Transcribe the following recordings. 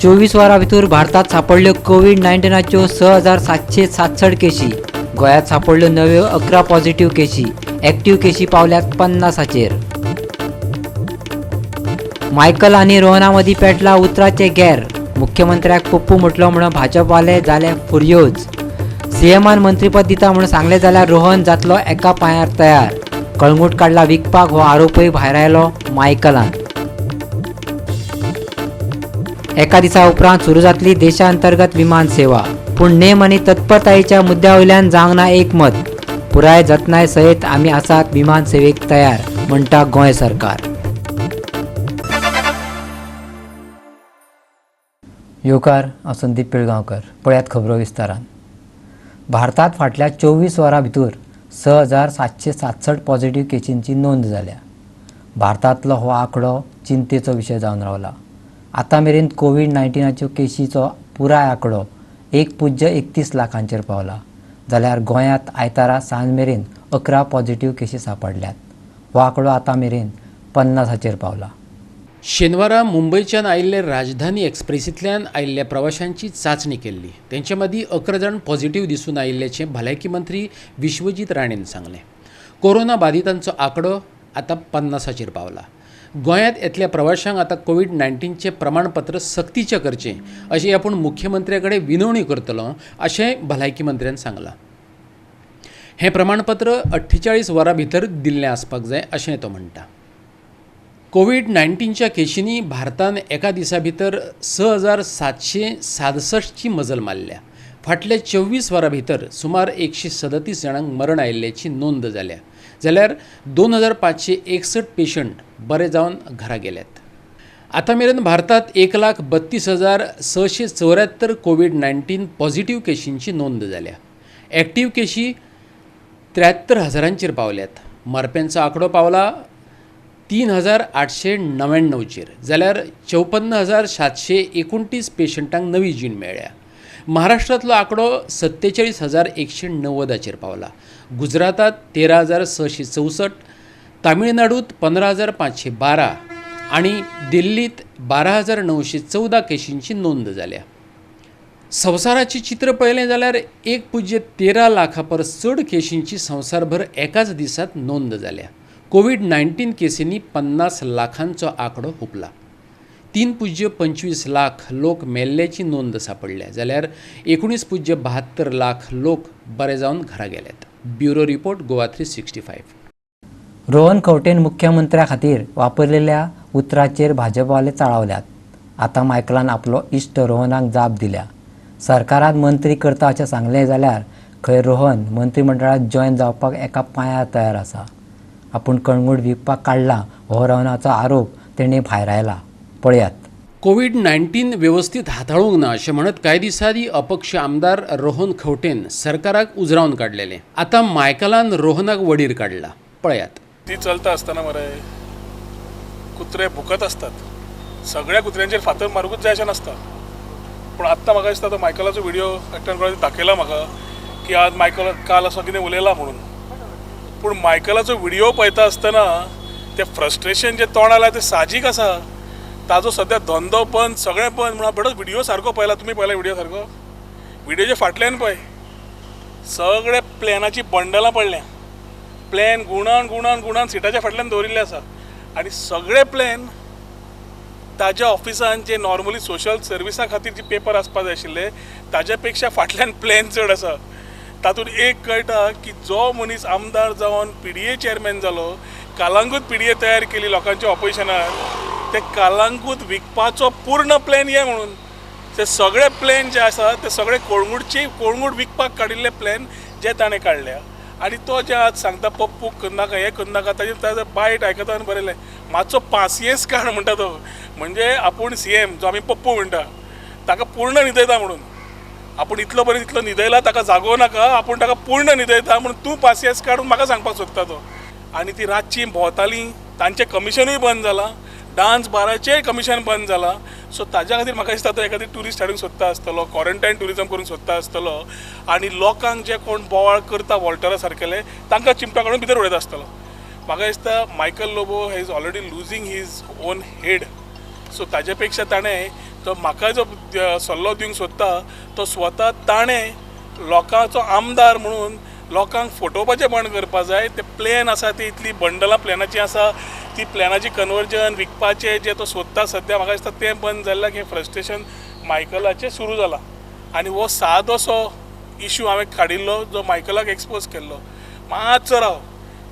24 वरां भितर भारतात सापडल्यो कोवीड 19च्यो 6767 केशी. गोंयांत सापडल्यो नव्यो 11 पॉझिटिव्ह केशी. एक्टिव्ह केशी पावल्यात 50चेर. मायकल आनी रोहना मदीं पेटला उतराचें गेर. मुख्यमंत्र्याक पप्पू म्हटलो म्हणून भाजपवाले जाले फुर्योज. सीएमान मंत्रीपद दिता म्हणून सांगलें जाल्यार रोहन जातलो एका पांयार तयार. कळंगूट काडला विकपाक हो आरोपय भायरायलो मायकलान. एका दिसा उपरांत सुरू जातली देशांतर्गत विमान सेवा. पूण नेम आनी तत्परतायेच्या मुद्द्या वयल्यान जावंक ना एकमत. पुराय जतनाय सयत आमी आसात विमान सेवेक तयार, म्हणटा गोंय सरकार. येवकार, हांव संदीप पिळगांवकर. पळयात खबरो विस्तारान. भारतात फाटल्या 24 वरां भितर 6767 पॉझिटिव्ह केशींची नोंद जाल्या. भारतांतलो हो आंकडो चिंतेचो विशय जावन रावला. आतां मेरेन कोवीड 19च्यो केशीचो पुराय आंकडो 1.31 लाखांचेर पावला. जाल्यार गोंयांत आयतारा सांज मेरेन 11 पॉझिटिव्ह केशी सांपडल्यात. हो आंकडो आतां मेरेन 50चेर पावला. शेनवारा मुंबयच्यान आयिल्ले राजधानी एक्सप्रेसींतल्यान आयिल्ल्या प्रवाशांची चांचणी केल्ली. तेंचे मदीं 11 जाण पॉझिटिव्ह दिसून आयिल्ल्याचें भलायकी मंत्री विश्वजीत राणेन सांगलें. कोरोना बादितांचो आंकडो आतां 50चेर पावला. गोंयांत येतल्या प्रवाशांक आतां कोवीड 19चें प्रमाणपत्र सक्तीचें करचें अशें आपूण मुख्यमंत्र्या कडेन विनवणी करतलो अशें भलायकी मंत्र्यान सांगलां. हें प्रमाणपत्र 48 वरां भितर दिल्लें आसपाक जाय अशें तो म्हणटा. कोवीड 19च्या केशींनी भारतान एका दिसा भितर 6767ची मजल मारल्या. फाटल्या 24 वरां भितर सुमार 137 जाणांक मरण आयिल्ल्याची नोंद जाल्या. जाल्यार 2561 पेशंट बरे जावन घरा गेल्यात. आतां मेरेन भारतांत 1,32,674 कोवीड 19 पॉझिटिव्ह केशींची नोंद जाल्या. एक्टिव्ह केशी 73,000चेर पावल्यात. मरप्यांचो आंकडो पावला 3,899चेर. जाल्यार 54,729 पेशंटांक नवी जीण मेळ्ळ्या. महाराष्ट्रांतलो आंकडो 47,190चेर पावला. गुजरातांत 13,664, तामिळनाडूंत 15,512 आनी दिल्लींत 12,914 केशींची नोंद जाल्या. संवसाराचें चित्र पळयलें जाल्यार 1.13 लाखां परस चड केशींची संवसारभर एकाच दिसांत नोंद जाल्या. कोवीड 19 केसींनी 50 लाखांचो आंकडो हुपला. 3.25 लाख लोक मेल्ल्याची नोंद सांपडल्या. जाल्यार 19.72 लाख लोक बरे जावन घरा गेल्यात. Bureau report, Goa 365. Rohan खंवटेन मुख्यमंत्र्या खातीर वापरलेल्या उतराचेर भाजपवाले चाळवल्यात. आतां मायकलान आपलो इश्ट रोहनाक जाप दिल्या. सरकारान मंत्री करता अशें सांगलें जाल्यार खंय रोहन मंत्रिमंडळांत जॉयन जावपाक एका पांयार तयार आसा. आपूण कळंगूट विकपाक काडला हो रोहनाचो आरोप तेणें भायरायला. पळयात. कोवीड 19 वेवस्थीत हाताळूंक ना अशें म्हणत कांय दिसां आदीं अपक्ष आमदार रोहन खंवटेन सरकाराक उजरावन काडलेलें. आतां मायकलान रोहनाक वडीर काडला. पळयात. ती चलता आसतना मरे कुत्रे भुकत आसतात. सगळ्या कुत्र्यांचेर फातर मारूंकूच जाय अशें नासता. पूण आत्तां म्हाका दिसता तो मायकलाचो व्हिडियो एकट्यान कोणाक दाखयला म्हाका की आज मायकल काल असो कितें उलयला म्हणून. पूण मायकलाचो व्हिडियो पळयता आसतना तें फ्रस्ट्रेशन जें तोंडार आयलां तें साहजीक आसा. ताजो सद्या धंदो बंद, सगळें बंद म्हणून बरोच व्हिडियो सारको पळयला. तुमी पळयला व्हिडियो सारको? व्हिडियोच्या फाटल्यान पळय सगळे प्लॅनाची बंडलां पडल्या. प्लॅन गुणान गुणान गुणान सिटाच्या फाटल्यान दवरिल्ले आसा आनी सगळे प्लॅन ताज्या ऑफिसान जे नॉर्मली सोशल सर्विसा खातीर जे पेपर आसपा जाय आशिल्ले ताज्या पेक्षा फाटल्यान प्लॅन चड आसा. तातूंत एक कळटा की जो मनीस आमदार जावन PDA chairman जालो, कालांगूत PDA तयार केली लोकांच्या ऑपोजिशनान, ते कालांगूत विकपाचो पूर्ण प्लॅन हे म्हणून ते सगळे प्लॅन जे आसा ते सगळे कळंगूट विकपाक काडिल्ले प्लॅन जे ताणें काडल्या. आनी तो जे आज सांगता पप्पूक करनाका हें करनाका, ताजेर ताजो बायट आयकता आनी बरयलें मातसो पासियेंस काड म्हणटा तो. म्हणजे आपूण CM जो आमी पप्पू म्हणटा ताका पूर्ण न्हिदयता म्हणून. आपूण इतलो बरें इतलो न्हिदयला ताका जागोवं नाका, आपूण ताका पूर्ण न्हिदयता म्हणून तूं पासियेंस काडून म्हाका सांगपाक सोदता तो. आनी ती रातची भोंवताली, तांचें कमिशनूय बंद जालां, डान्स बाराचेंय कमिशन बंद जालां. सो ताज्या खातीर म्हाका दिसता तो एखादी ट्युरिस्ट हाडूंक सोदता आसतलो, क्वॉरंटायन ट्युरिजम करूंक सोदता आसतलो आनी लोकांक जे कोण बोवाळ करता वॉल्टरा सारकेले तांकां चिमटा काडून भितर उडयता आसतलो. म्हाका दिसता Michael Lobo has already losing his own head. So ताजे पेक्षा ताणें तो म्हाका जो सल्लो दिवंक सोदता तो स्वता ताणें लोकांचो आमदार म्हणून लोकांक फटोवपाचें बंद करपा जाय. ते प्लॅन आसा ती इतली बंडलां प्लॅनाची आसा, ती प्लॅनाची कन्वर्जन विकपाचें जें तो सोदता सद्या, म्हाका दिसता तें बंद जाल्ल्याक हें फ्रस्ट्रेशन मायकलाचें सुरू जालां. आनी हो सादोसो इशू हांवें काडिल्लो जो मायकलाक एक्सपोज केल्लो. मातसो राव,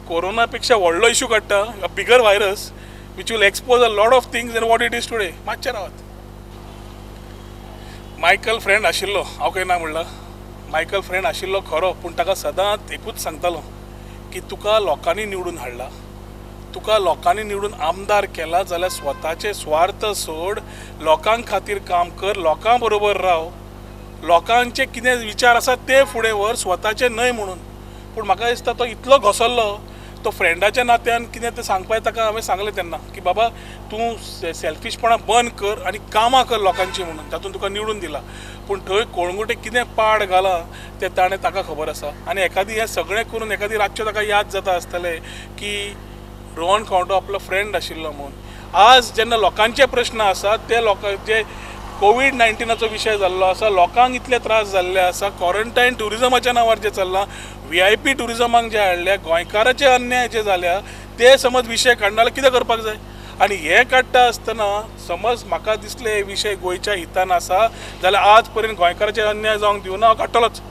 कोरोना पेक्षा व्हडलो इशू काडटा, a bigger virus which will expose a lot of things than what it is today. मातशें रावात. मायकल फ्रेंड आशिल्लो, हांव खंय ना म्हणलां, मायकल फ्रेंड आशिल्लो खरो, पूण ताका सदांच एकूच सांगतालो की तुका लोकांनी निवडून हाडला, तुका लोकांनी निवडून आमदार केला जाल्यार स्वताचे स्वार्थ सोड, लोकां खातीर काम कर, लोकां बरोबर राव, लोकांचे कितें विचार आसा ते फुडें व्हर, स्वताचे न्हय म्हणून. पूण म्हाका दिसता तो इतलो घसरलो, तो फ्रेंडाच्या नात्यान कितें तें सांगपाक ताका हांवें सांगलें तेन्ना की बाबा तूं सेल्फिशपणां बंद कर आनी कामां कर लोकांची म्हणून, तातूंत तुका निवडून दिला. पूण थंय कळंगुटे कितें पाड घालां तें ताणें ताका खबर आसा. आनी एखादी हें सगळें करून एखादी रातचें ताका याद जाता आसतलें की रोहन खंवटो आपलो फ्रेंड आशिल्लो म्हणून. आज जेन्ना लोकांचे प्रश्न आसा ते लोकां जे कोवीड-19 विशय जाल्लो आसा, लोकांक इतले त्रास जाल्ले आसा, क्वॉरंटायन ट्युरिजमाच्या नांवार जें चल्लां, VIP ट्युरिजमाक जे हाडल्या, गोंयकाराचे अन्याय जे जाल्या ते समज विशय काडना जाल्यार कितें करपाक जाय. आनी हे काडटा आसतना समज म्हाका दिसलें हे विशय गोंयच्या हितान आसा जाल्यार आज पर्यंत गोंयकाराचे अन्याय जावंक दिवना, हांव काडटलोच.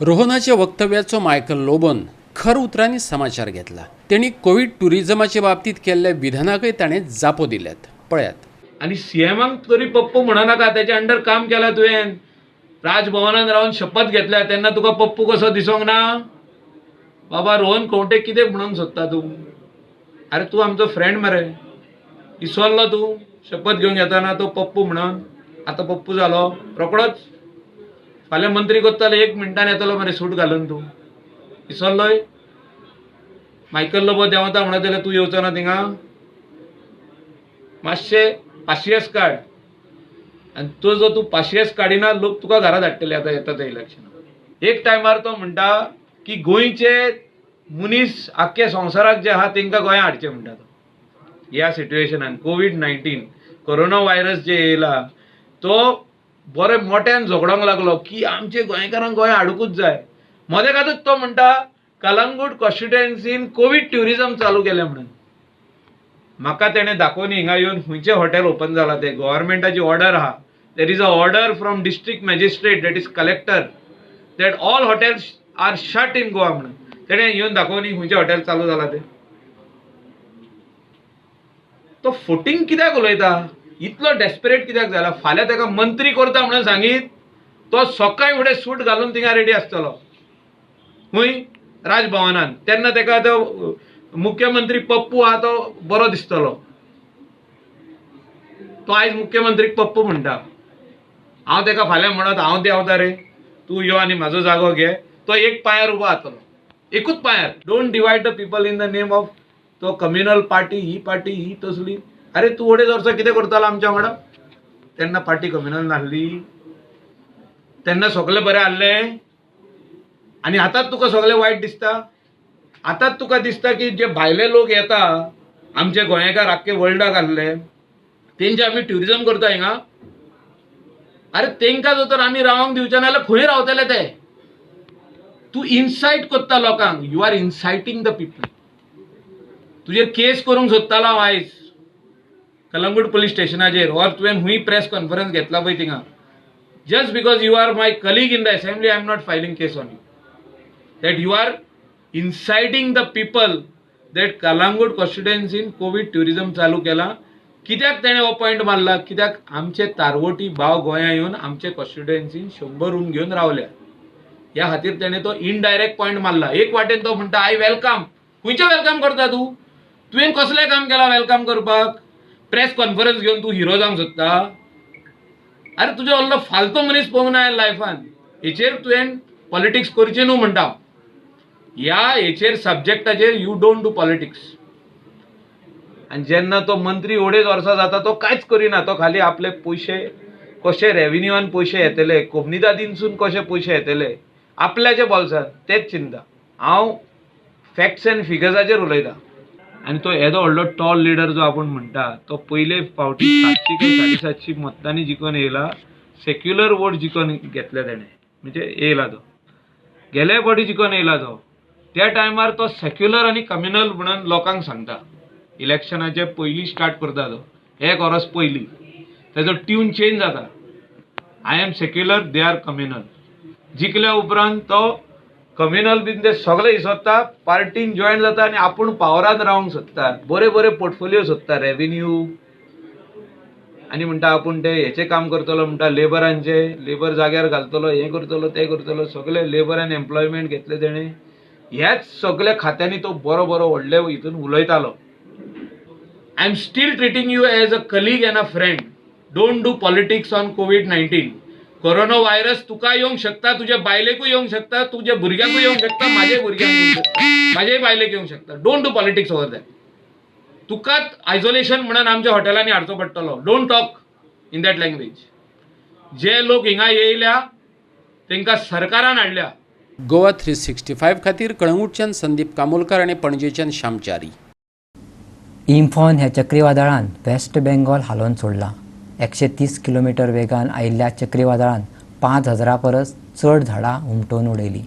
रोहनाच्या वक्तव्याचो मायकल लोबोन खर उतरांनी समाचार घेतला. तेणी कोवीड ट्युरिजमाचे बाबतींत केल्ल्या विधानाकय ताणें जापो दिल्यात. पळयात. आनी सीएमाक तरी पप्पू म्हणनाका, तेच्या अंडर काम केलां तुवें, राजभवनान रावन शपथ घेतल्या तेन्ना तुका पप्पू कसो दिसोंक ना? बाबा रोहन खंवटे कितें म्हणूंक सोदता तूं? आरे तूं आमचो फ्रेंड मरे, इसवल्लो तूं शपथ घेवंक येताना तो पप्पू म्हणून, आतां पप्पू जालो रोकडोच, फाल्यां मंत्री कोत्तालो एक मिनटान येतलो मरे सूट घालून, तूं इसवल्लोय? मायकल लोबो देंवता म्हणत जाल्यार तूं येवचो ना थिंगा? मातशें पाशियेस काड, आनी तो जो तूं पाशियेस काडिना लोक तुका घरा धाडटले आतां येता ते इलेक्शनाक. एक टायमार तो म्हणटा की गोंयचे मनीस आख्खे संवसाराक जे आहा तेंकां गोंया हाडचें म्हणटा तो. ह्या सिट्युएशनान कोवीड-19 कोरोना व्हायरस जे येयला तो बरे मोट्यान झगडोंक लागलो की आमचे गोंयकारांक गोंया हाडुंकूच जाय. मदेकातूच तो म्हणटा कलंगूट कॉन्स्टिट्युएन्सीन कोवीड ट्युरिजम चालू केलें म्हणून. म्हाका तेणें दाखोवन हिंगा येवन खंयचें हॉटेल ओपन जालां तें, गव्हर्मेंटाची ऑर्डर आहा, there is a order from district magistrate that is collector that all hotels are shut in Goa म्हणून. तेणें येवन दाखोवन खंयचें हॉटेल चालू जालां तें. तो फोटींग कित्याक उलयता, इतलो डेस्परेट कित्याक जाला? फाल्यां ताका मंत्री करता म्हणून सांगीत तो सकाळी फुडें सूट घालून थिंगा रेडी आसतलो खंय राजभवनान, तेन्ना ताका तो मुख्यमंत्री पप्पू आहा तो बरो दिसतलो. तो आयज मुख्यमंत्रीक पप्पू म्हणटा, हांव ताका फाल्यां म्हणत हांव देंवता रे, तूं यो आनी म्हाजो जागो घे, तो एक पांयार उबो जातलो, एकूच पांयार. Don't divide the people in the name of तो कम्युनल पार्टी, ही पार्टी ही तसली. अरे तूं अडेच वर्सां कितें करतालो आमच्या वांगडा? तेन्ना पार्टी कम्युनल नासली, तेन्ना सगळें बरें आहलें, आनी आतांच तुका सगळें वायट दिसता. आतांच तुका दिसता की जे भायले लोक येता आमचे गोंयकार आख्खे वर्ल्डाक आहले तेंचे आमी ट्युरिजम करता हिंगा. अरे तेंकां जर तर आमी रावंक दिवचे ना जाल्यार खंय रावतले ते? तूं इन्सायट करता लोकांक, you are inciting the people. तुजेर केस करूंक सोदतालो हांव आयज कलंगूट पुलीस स्टेशनाचेर, ऑर तुवें खूंय प्रेस कॉन्फरन्स घेतला पळय थिंगा. Just because you are my colleague in the assembly, I am not filing case on you. That you are inciting the people that Calangute कॉन्स्टिट्युएन्सीन Covid tourism चालू केला. कित्याक तेणें हो पॉयंट मारला? कित्याक आमचे तारवोटी भाव गोंया येवन आमचे कॉन्स्टिट्युएन्सीन 100 रूम घेवन रावल्या, ह्या खातीर तेणें तो इनडायरेक्ट पॉयंट मारला. एक वाटेन तो म्हणटा I welcome. खंयचें welcome करता तूं? तुवें कसलें काम केलां welcome करपाक? प्रेस कॉन्फरन्स घेवन तूं हिरो जावंक सोदता? अरे तुजे व्हडलो फालतू मनीस पळोवंक ना लायफान. हेचेर तुवें पॉलिटिक्स करचें न्हू म्हणटा. ह्या हेचेर सब्जेक्टाचेर you don't do politics. आनी जेन्ना तो मंत्री अडेच वर्सां जाता तो कांयच करिना, तो खाली आपले पयशे कशे रेविन्यूआन पयशे येतले, कोमनिदादीनसून कशे पयशे येतले आपल्याच्या बोल्सान तेच चिंता. हांव फॅक्ट्स एंड फिगर्साचेर उलयतां. आनी तो येदो व्हडलो टॉल लिडर जो आपूण म्हणटा तो पयले फावटी 700 काय 750 मतांनी जिखून येयला, सेक्युलर वोट जिखून घेतले तेणें, म्हणजे येयला तो गेले फावटी जिखून येयला तो. त्या टायमार तो सेक्युलर आनी कम्युनल म्हणून लोकांक सांगता. इलेक्शनाचे पयलीं स्टार्ट करता तो, एक वरस पयलीं तेजो ट्यून चेंज जाता. I am secular, they are communal. जिखल्या उपरांत तो कम्युनल बीन ते सगळे इसोदता, पार्टीन जॉयन जाता आनी आपूण पावरान रावंक सोदता, बरे बरे पोर्टफोलियो सोदता, रेविन्यू, आनी म्हणटा आपूण ते हेचें काम करतलो, म्हणटा लेबरांचे, लेबर जाग्यार घालतलो, हें करतलो तें करतलो, सगळे लेबर आनी एम्प्लॉयमेंट घेतले तेणें. ह्याच सगळ्या खात्यांनी तो बरो बरो व्हडले हितून उलयतालो. I am still treating you as a colleague and a friend. Don't do politics on COVID-19. Corona virus तुका येवंक शकता, तुज्या बायलेकूय येवंक शकता, तुज्या भुरग्यांकूय येवंक शकता, म्हाज्या भुरग्यांक येवंक शकता, म्हाज्याय बायलेक येवंक शकता. Don't do politics over that. तुकाच आयसोलेशन म्हणून आमच्या हॉटेलांनी हाडचो पडटलो. Don't talk in that language. जे लोक हिंगा येयल्या तांकां सरकारान हाडल्या. गोवा 365 खातीर कळंगूटच्यान संदीप कामोलकर आनी पणजेच्यान श्यामचारी. इम्फॉन ह्या चक्रीवादळान वेस्ट बेंगॉल हालोवन सोडलां. 130 किलोमिटर वेगान आयिल्ल्या चक्रीवादळान 5000 परस चड झाडां हुमटोवन उडयलीं.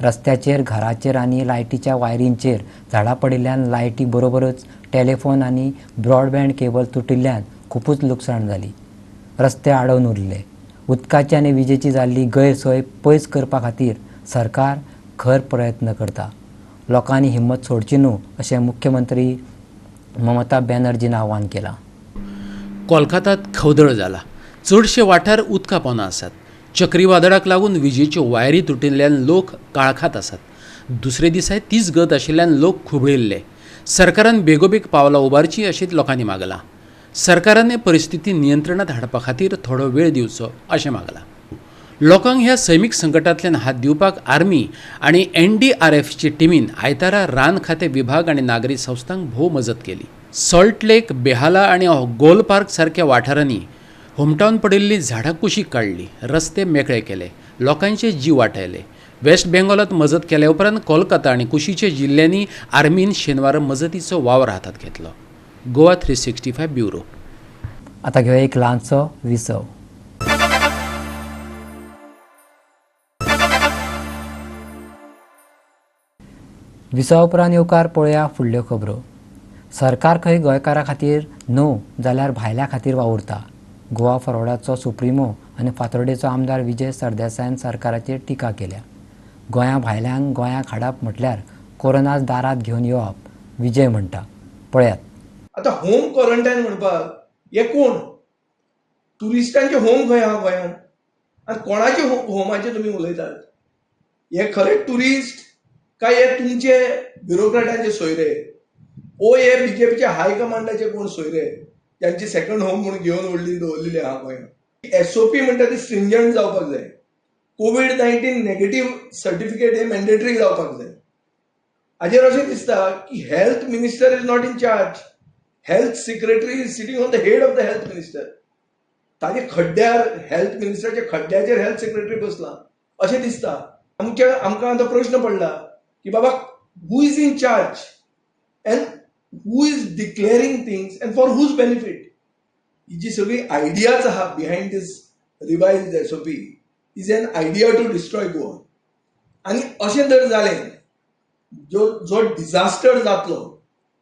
रस्त्याचेर, घराचेर आनी लायटीच्या वायरींचेर झाडां पडिल्ल्यान लायटी बरोबरच टेलिफोन आनी ब्रॉडबँड केबल तुटिल्ल्यान खुबूच लुकसाण जाली. रस्ते आडोवन उरले. उदकाची आनी विजेची जाल्ली गैरसोय पयस करपा खातीर सरकार खर प्रयत्न करता. लोकांनी हिम्मत सोडची न्हू अशें मुख्यमंत्री ममता बॅनर्जीन आव्हान केलां. कोलकातात खवदळ जाला. चडशे वाठार उदका पोंदा आसात. चक्रीवादळाक लागून विजेच्यो वायरी तुटिल्ल्यान लोक काळखात आसात. दुसरे दिसाय तीच गत आशिल्ल्यान लोक खुबळिल्ले. सरकारान बेगोबेग पावलां उबारचीं अशें लोकांनी मागलां. सरकारान परिस्थिती नियंत्रणांत हाडपा खातीर थोडो वेळ दिवचो अशें मागलां. लोकांक ह्या सैमीक संकटांतल्यान हात दिवपाक आर्मी आनी NDRFची टिमीन आयतारा रान खातें विभाग आनी नागरी संस्थांक भोव मजत केली. सॉल्ट लेक, बेहाला आनी गोल पार्क सारक्या वाठारांनी हुमटावन पडिल्लीं झाडां कुशीक काडली, रस्ते मेकळे केले, लोकांचे जीव वाटायले. वेस्ट बेंगॉलांत मजत केल्या उपरांत कोलकाता आनी कुशीच्या जिल्ल्यांनी आर्मीन शेनवारा मजतीचो वावर हातांत घेतलो. गोवा 365 ब्युरो. आतां घेवया एक ल्हानसो विसव. विसवा उपरांत येवकार पळोवया फुडल्यो खबरो. सरकार खंय गोंयकारां खातीर न्हू जाल्यार भायल्या खातीर वावुरता. गोवा फॉरवर्डाचो सुप्रिमो आनी फातोर्डेचो आमदार विजय सरदेसायान सरकाराचेर टिका केल्या. गोंया भायल्यांक गोंयाक हाडप म्हटल्यार कोरोनाच दारात घेवन येवप, विजय म्हणटा. पळयात. आतां होम क्वॉरंटायन म्हणपाक हे कोण ट्युरिस्टांचे होम खंय आहा गोंयांत आनी कोणाचे होमाचे तुमी उलयतात? हे खरे ट्युरिस्ट काय हे तुमचे ब्युरोक्रेटांचे सोयरे ओ हे बीजेपीचे हायकमांडाचे कोण सोयरे ज्यांची सेकंड होम म्हणून घेवन व्हडली दवरलेली आहा गोंयांत? एसओपी म्हणटा ती स्ट्रिंजंट जावपाक जाय. COVID-19 negative certificate हे मॅन्डेटरी जावपाक जाय. हाजेर अशें दिसता की health minister is not in charge. Health secretary is sitting on the head of the health minister. ताजे खड्ड्यार, हेल्थ मिनिस्टराच्या खड्ड्याचेर हेल्थ सेक्रेटरी बसला अशें दिसता. आमकां आतां प्रश्न पडला की बाबा who is in charge and who is declaring things and for whose benefit? ही जी सगळी आयडियाज आहा behind this revised SOP is an idea to destroy Goa. आनी अशें जर जालें, जो डिझास्टर जातलो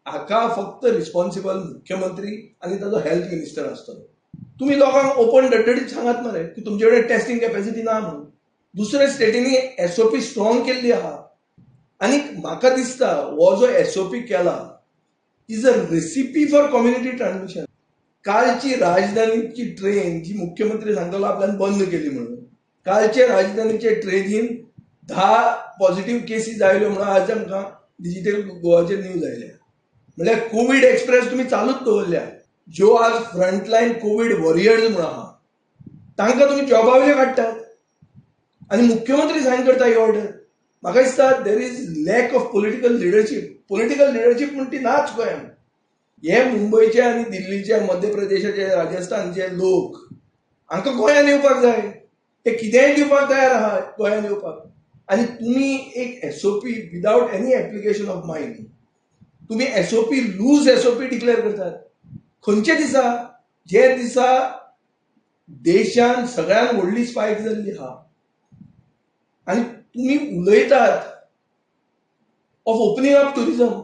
हाका फक्त रिस्पॉन्सिबल मुख्यमंत्री आनी ताजो हेल्थ मिनिस्टर आसतलो. तुमी लोकांक ओपन डड्डडीत सांगात मरे की तुमचे कडेन टेस्टिंग कॅपॅसिटी ना म्हणून. दुसऱ्या स्टेटींनी एसओपी स्ट्रॉंग केल्ली आहा आनी म्हाका दिसता हो जो एसओपी केला is a recipe for community transmission. कालची राजधानीची ट्रेन जी मुख्यमंत्री सांगतालो आपल्यान बंद केली म्हणून, कालचे राजधानीचे ट्रेनीन 10 पॉझिटिव्ह केसीस आयल्यो म्हणून आज आमकां डिजिटल गोवाचेर न्यूज आयल्या. म्हणल्यार कोवीड एक्सप्रेस तुमी चालूच दवरल्या. ज्यो आज फ्रंटलायन कोवीड वॉरियर्स म्हणून आहा तांकां तुमी जॉबा वयले काडटात आनी मुख्यमंत्री सायन करता ही ऑर्डर. म्हाका दिसता there is lack of political leadership. Political leadership म्हण ती नाच गोंयांत. हे मुंबयचे आनी दिल्लीचे, मध्य प्रदेशाचे, राजस्थानचे लोक हांकां गोंयांत येवपाक जाय. ते कितेंय दिवपाक तयार आहा गोंयांत येवपाक. आनी तुमी एक SOP without any application of mind तुमी एसओपी लूज एसओपी डिक्लेअर करतात खंयच्या दिसा, जे दिसा देशान सगळ्यात व्हडली स्पायक जाल्ली आहा आनी तुमी उलयतात of opening up tourism.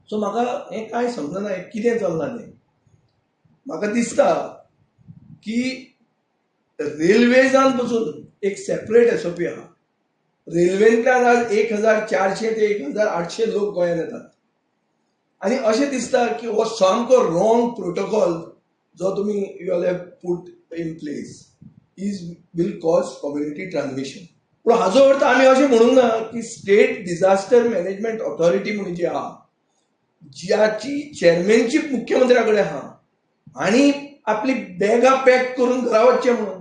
So म्हाका हें कांय समजना हें कितें चल्लां तें. म्हाका दिसता की रेल्वेजान पसून एक सेपरेट एसओपी आहा. रेल्वेंतल्यान आज 1400 ते 1800 लोक गोंयांत येतात आनी अशें दिसता की हो सामको रॉंग प्रोटोकॉल जो तुमी you all have put in place is will cause community transmission. पूण हाजो अर्थ आमी अशें म्हणूंक ना की स्टेट डिझास्टर मॅनेजमेंट ऑथॉरिटी म्हणून जी आहा, ज्याची चॅरमॅनशीप मुख्यमंत्र्या कडेन आहा आनी आपली बॅगां पॅक करून घरा वचचें म्हणून.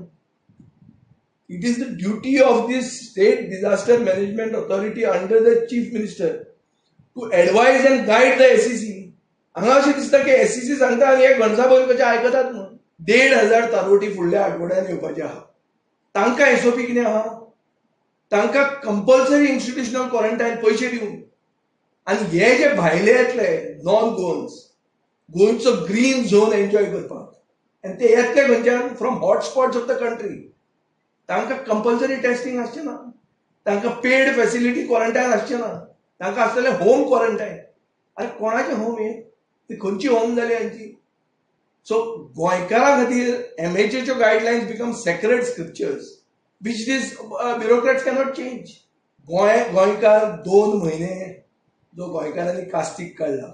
It is the duty of this State Disaster Management Authority under the Chief Minister to advise and guide the SEC. हांगा अशें दिसता की SEC सांगता आनी हे घणसाबोर कशें आयकतात म्हणून. 1500 तारवटी फुडल्या आठवड्यान येवपाचे आहा. तांकां एसओपी कितें आहा? तांकां कंपल्सरी इन्स्टिट्युशनल क्वॉरंटायन पयशे दिवन. आनी हे जे भायले येतले नॉन गोवन्स, गोंयचो ग्रीन झोन एन्जॉय करपाक, आनी ते येतले खंयच्यान? From hotspots of the country. तांकां कंपल्सरी टेस्टिंग आसचें ना, तांकां पेड फॅसिलिटी क्वॉरंटायन आसचें ना, तांकां आसतलें होम क्वॉरंटायन. आरे कोणाचें होम हें? ती खंयची होम जाली हांची? सो गोंयकारां खातीर एमएचएच्यो guidelines become sacred scriptures which these bureaucrats cannot change. गोंयकार 2 म्हयने जो गोंयकारांनी कास्तीक काडला,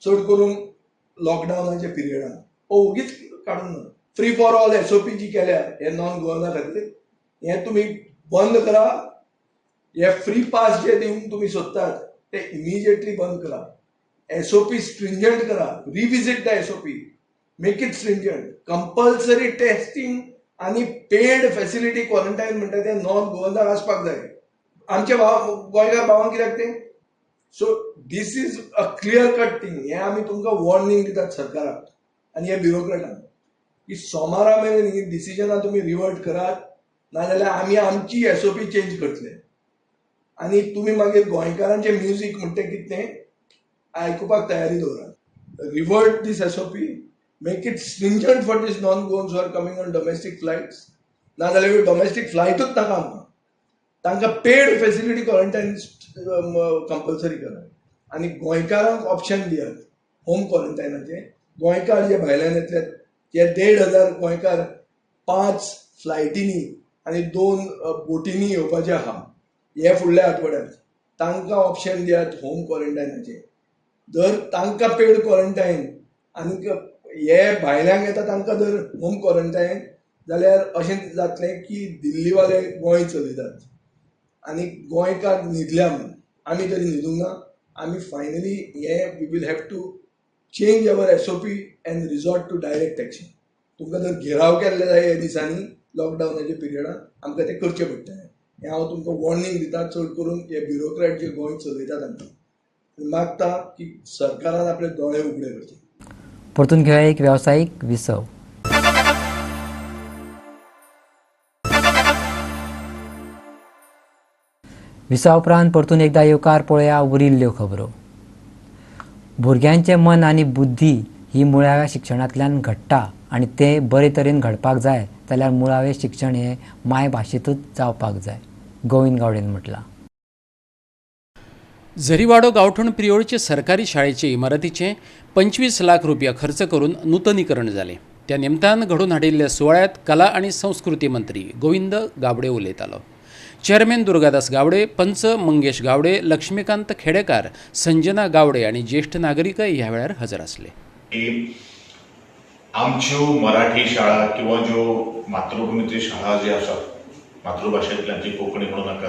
चड करून लॉकडावनाच्या पिरियडान, हो ओगीच काडूंक ना. फ्री फॉर ऑल एसओपी जी केल्या हे नॉन गोवना खातीर, हें तुमी बंद करा. हे फ्री पास जे दिवंक तुमी सोदतात ते इमिजिएटली बंद करा. एसओपी स्ट्रिंजंट करा. Revisit the SOP, make it stringent. Compulsory testing आनी पेड फॅसिलिटी क्वॉरंटायन म्हणटा ते नॉन गोवनाक आसपाक जाय. आमच्या गोंयकार भावांक कित्याक तें? So this is a clear cut thing. हें आमी तुमकां वॉर्निंग दितात सरकाराक आनी हे ब्युरोक्रेटांक की सोमारा मेरेन ही डिसिजनां तुमी रिवर्ट करात, नाजाल्यार आमी आमची एसओपी चेंज करतले आनी तुमी मागीर गोंयकारांचें म्युजीक म्हणटा कितें आयकुपाक तयारी दवरात. Revert this SOP, make it stringent for these non Goans who are coming on domestic flights. नाजाल्यार डोमेस्टीक फ्लायटूच नाका आमकां. तांकां पेड फॅसिलिटी क्वॉरंटायन कंपल्सरी करात आनी गोंयकारांक ऑप्शन दियात होम क्वॉरंटायनाचें. गोंयकार जे भायल्यान येतले ते 1500 गोंयकार 5 फ्लायटींनी आनी 2 बोटींनी येवपाचे आहा हे फुडल्या आठवड्यात. तांकां ऑप्शन दियात होम क्वॉरंटायनाचें. जर तांकां पेड क्वॉरंटायन आनी हे भायल्यांक येता तांकां जर होम क्वॉरंटायन जाल्यार अशें जातलें की दिल्लीवाले गोंय चलयतात आनी गोंयकार न्हिदल्या म्हणून. आमी तरी न्हिदूंक ना. आमी फायनली हे we will have to change our SOP and resort to direct action. तुमकां जर घेराव केल्ले जाय हे दिसांनी लॉकडावनाच्या पिरियडान आमकां तें करचें पडटलें. हें हांव तुमकां वॉर्निंग दिता, चड करून हे ब्युरोक्रॅट जे गोंय चलयतात तांकां. मागता की सरकारान आपले दोळे उगडे करचे. परतून घेवया एक वेवसायीक विसव. विसवा उपरांत परतून एकदा येवकार पळोवया उरिल्ल्यो खबरो. भुरग्यांचें मन आनी बुद्धी ही मुळाव्या शिक्षणांतल्यान घडटा आनी तें बरे तरेन घडपाक जाय जाल्यार मुळावें शिक्षण हें मायभाशेंतूच जावपाक जाय, गोविंद गावडेन म्हटलां. झरीवाडो गांवठण प्रियोळचे सरकारी शाळेचे इमारतीचें 25 लाख रुपया खर्च करून नूतनीकरण जालें. त्या निमतान घडोवन हाडिल्ल्या सुवाळ्यांत कला आनी संस्कृती मंत्री गोविंद गावडे उलयतालो. चेअरमॅन दुर्गादास गावडे, पंच मंगेश गावडे, लक्ष्मीकांत खेडेकार, संजना गावडे आनी ज्येश्ठ नागरीकय ह्या वेळार हजर आसले. आमच्यो मराठी शाळा किंवा ज्यो मातृभूमीची शाळा जी आसा, मातृभाशेंतल्यान जी कोंकणी म्हणून नाका,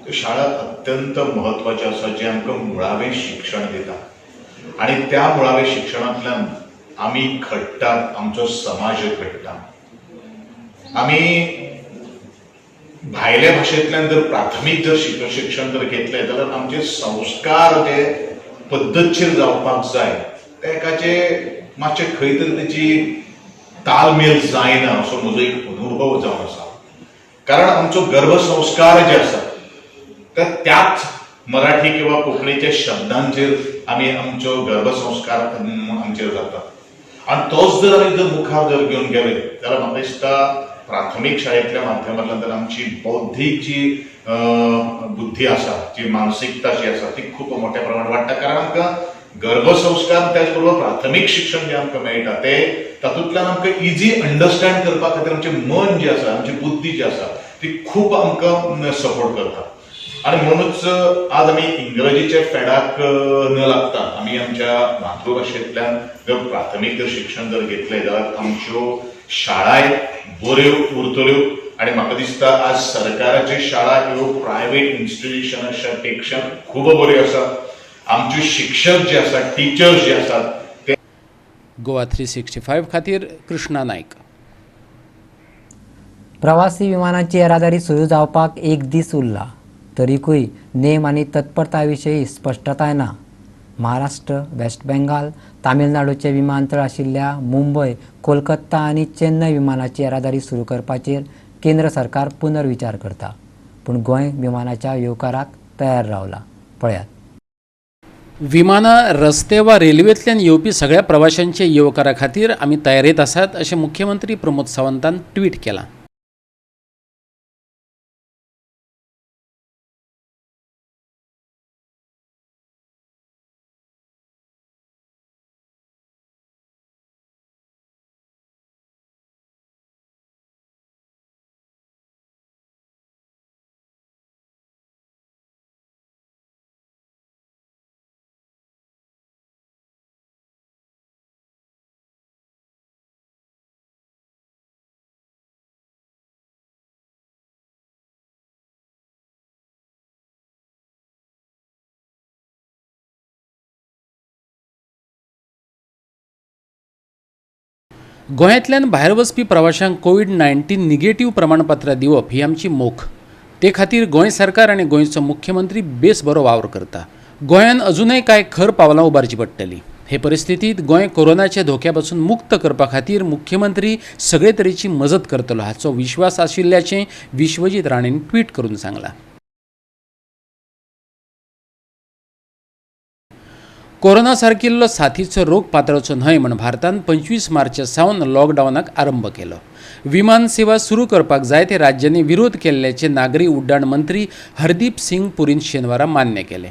त्यो शाळा अत्यंत म्हत्वाच्यो आसा, जे आमकां मुळावें शिक्षण दिता आनी त्या मुळाव्या शिक्षणांतल्यान आमी घडटात, आमचो समाज घडटा. आमी भायल्या भाशेंतल्यान जर प्राथमीक जर शिक्षण जर घेतलें जाल्यार आमचे संस्कार जे पद्दतशीर जावपाक जाय तेकाचे मातशें खंय तरी तेची तालमेल जायना असो म्हजो एक अनुभव जावन आसा. कारण आमचो गर्भसंस्कार जे आसा ते त्याच मराठी किंवा कोंकणीच्या शब्दांचेर आमी आमच्यो गर्भसंस्कार आमचेर जाता. आनी तोच जर आमी जर मुखार जर घेवन गेले जाल्यार म्हाका दिसता प्राथमीक शाळेंतल्या माध्यमांतल्यान तर आमची बौद्धीक जी बुद्धी आसा, जी मानसिकता जी आसा ती खूब मोठ्या प्रमाणात वाडटा. कारण आमकां गर्भसंस्कार त्याच बरोबर प्राथमीक शिक्षण जें आमकां मेळटा तें तातूंतल्यान आमकां इजी अंडरस्टँड करपा खातीर आमचें मन जें आसा, आमची बुद्धी जी आसा ती खूब आमकां सपोर्ट करता. आनी म्हणूनच आज आमी इंग्रजीच्या फेडाक न लागता आमी आमच्या मातृभाशेंतल्यान जर प्राथमीक जर शिक्षण जर घेतलें जाल्यार आमच्यो शाळाय बऱ्यो उरतल्यो. आनी म्हाका दिसता आज सरकाराच्यो शाळा ह्यो प्रायवेट इन्स्टिट्युशनाच्या पेक्षा खूब बऱ्यो आसा. आमच्यो शिक्षक जे आसात, टिचर्स जे आसात ते गोवा 365 खातीर कृष्णा नायक. प्रवासी विमानाची येरादारी सुरू जावपाक एक दीस उरला तरीकूय नेम आनी तत्परताय विशीं स्पश्टताय ना. महाराष्ट्र, वेस्ट बेंगाल, तामिळनाडूचे विमानतळ आशिल्ल्या मुंबय, कोलकाता आनी चेन्नय विमानाची येरादारी सुरू करपाचेर केंद्र सरकार पुनर्विचार करता. पूण गोंय विमानाच्या येवकाराक तयार रावला. पळयात. विमानां रस्ते वा रेल्वेंतल्यान येवपी सगळ्या प्रवाशांचे येवकारा खातीर आमी तयारेंत आसात अशें मुख्यमंत्री प्रमोद सावंतान ट्वीट केलां. गोंयांतल्यान भायर वचपी प्रवाशांक कोवीड-19 निगेटीव प्रमाणपत्रां दिवप ही आमची मोख. ते खातीर गोंय सरकार आनी गोंयचो मुख्यमंत्री बेस बरो वावर करता. गोंयान अजुनय कांय खर पावलां उबारची पडटली. हे परिस्थितींत गोंय कोरोनाच्या धोक्या पसून मुक्त करपा खातीर मुख्यमंत्री सगळे तरेची मजत करतलो हाचो विश्वास आशिल्ल्याचें विश्वजीत राणेन ट्वीट करून सांगलां. कोरोना सारकिल्लो साथीचो रोग पातळचो न्हय म्हण भारतान 25 मार्चा सावन लॉकडावनाक आरंभ केलो. विमान सेवा सुरू करपाक जायते राज्यांनी विरोध केल्ल्याचे नागरी उड्डाण मंत्री हरदीप सिंग पुरीन शेनवारा मान्य केले.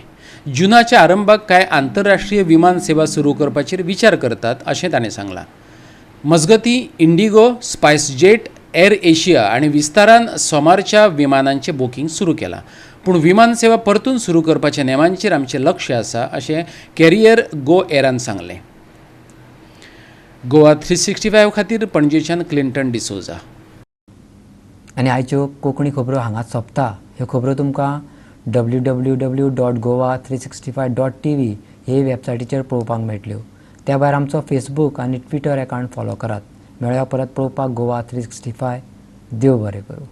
जुनाच्या आरंभाक कांय आंतरराष्ट्रीय विमान सेवा सुरू करपाचेर विचार करतात अशें ताणें सांगलां. मजगतीं इंडिगो, स्पायसजेट, एर एशिया आनी विस्तारान सोमारच्या विमानांचें बुकींग सुरू केलां. पूण विमान सेवा परतून सुरू करपाच्या नेमांचेर आमचें लक्ष आसा अशें कॅरियर गो एरान सांगलें. गोवा 365 खातीर पणजेच्यान क्लिंटन डिसोजा. आनी आयच्यो कोंकणी खबरो हांगाच सोंपता. ह्यो खबरो तुमकां www.goa365.tv हे वेबसायटीचेर पळोवपाक मेळटल्यो. त्या भायर आमचो फेसबूक आनी ट्विटर अकावंट फॉलो करात. मेळया परत पळोवपाक गोवा 365. देव बरें करूं.